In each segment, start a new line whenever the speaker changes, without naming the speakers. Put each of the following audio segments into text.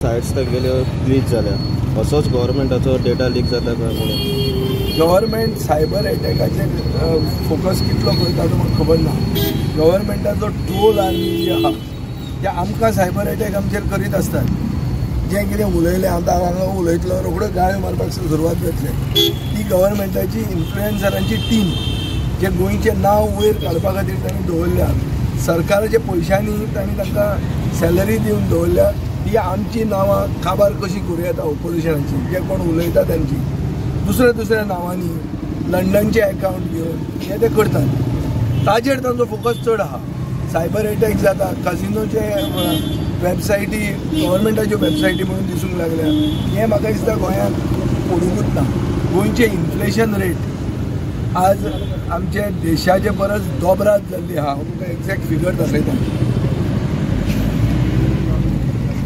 Sites तेगेल्यो breach जाल्या, असोच गव्हर्मेंटाचो data leak जाता काय म्हणून?
गव्हर्मेंट सायबर एटॅकाचेर फोकस कितलो करता तो म्हाका खबर ना. गव्हर्मेंटाचो ट्रोल आर्मी जी आहा ते आमकां सायबर एटॅक आमचेर करीत आसतात. जें कितें उलयलें आतां हांगा उलयतलो रोखड्यो गाळ्यो मारपाक सुरवात जातले. ती गव्हर्मेंटाची इन्फ्लुएन्सरांची टीम जे गोंयचें नांव वयर काडपा खातीर तांणी दवरल्या, सरकाराच्या पयशांनी तांणी तांकां सॅलरी दिवन दवरल्या. ती आमची नांवां काबार कशी करूं येता ओपोजिशनाची, जे कोण उलयता तांची दुसऱ्या दुसऱ्या नांवांनी लंडनचे एकावंट घेवन हे ते करतात. ताजेर तांचो फोकस चड आहा. सायबर एटॅक जाता, कासिनोचे वेबसायटी गव्हर्मेंटाच्यो वेबसायटी म्हणून दिसूंक लागल्या. हें म्हाका दिसता गोंयांत पडुंकूच ना. गोंयचें इन्फ्लेशन रेट आज आमचे देशाचे परस दोबरात जाल्ली आहा. हांव तुमकां एग्जॅक्ट फिगर दाखयता.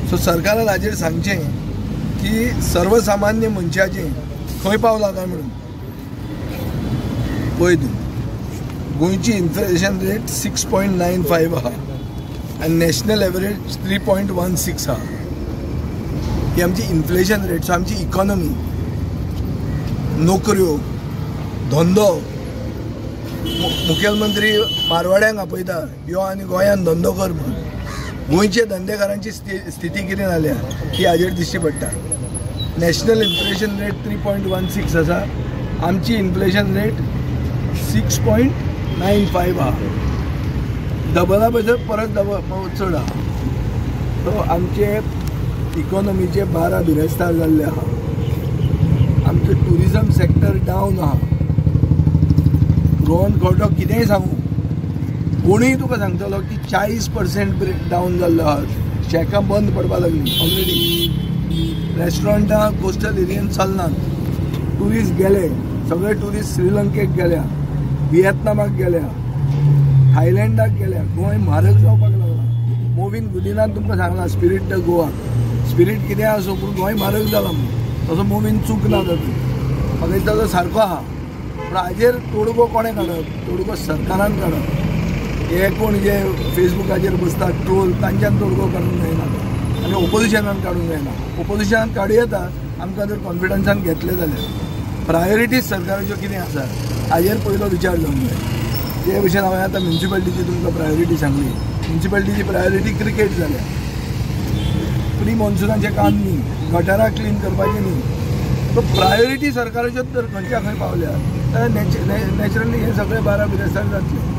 सो सरकारान हाजेर सांगचें की सर्वसामान्य मनशाचें खंय पावलां काय म्हणून पळय तूं. गोंयची इन्फ्लेशन रेट 6.95 आहा आनी नॅशनल एवरेज 3.16 आहा. ही आमची इन्फ्लेशन रेट. सो आमची इकॉनॉमी, नोकऱ्यो, धंदो, मुखेलमंत्री मारवाड्यांक आपयता यो आनी गोंयांत धंदो कर म्हणून. गोंयच्या धंदेकारांची स्थिती कितें जाल्या ती हाजेर दिश्टी पडटा. नॅशनल इन्फ्लेशन रेट 3.16 आसा, आमची इन्फ्लेशन रेट 6.95 आहा. डबला पयसर परत डबल चड आहा. सो आमचे इकॉनॉमीचे 12 बिरेस्तार जाल्ले आहा. आमचें ट्युरिजम सेक्टर डावन आहा. रोहन खंवटो कितेंय सांगू, कोणूय तुका सांगतलो की 40% डावन जाल्लो आहा. शॅकां बंद पडपाक लागली ऑलरेडी, रेस्टॉरंटां कोस्टल एरियेन चलनात, ट्युरिस्ट गेले, सगळे ट्युरिस्ट श्रीलंकेक गेल्या, विएतनामाक गेल्या, थायलंडाक गेल्या. गोंय म्हारग जावपाक लागला. मोविन गुदिनान तुमकां सांगलां स्पिरीट the Goa, spirit कितें आसूं पूण गोंय म्हारग जालां म्हणून. तसो मोविन चूक ना तातूंत, म्हाका दिसता तो सारको आहा. पूण हाजेर तोडगो कोणें काडप? तोडगो सरकारान काडप. हे कोण जे फेसबुकाचेर बसतात ट्रोल तांच्यान तोडगो काडूंक जायना आनी ओपोजिशनान काडूंक जायना. ओपोजिशनान काडूं येता आमकां जर कॉन्फिडन्सान घेतलें जाल्यार. प्रायोरिटीज सरकाराच्यो कितें आसा हाजेर पयलो विचार जावंक जाय. ते भशेन हांवें आतां म्युनिसिपालिटीची तुमकां प्रायोरिटी सांगली. म्युनिसिपालिटीची प्रायोरिटी क्रिकेट जाल्या, प्री मॉन्सुनाचें काम न्ही, गटारां क्लीन करपाचें न्ही. सो प्रायोरिटी सरकाराच्यो तर खंयच्या खंय पावल्या जाल्यार नॅचरली हें सगळें 12 बिरेस्तार जातलें.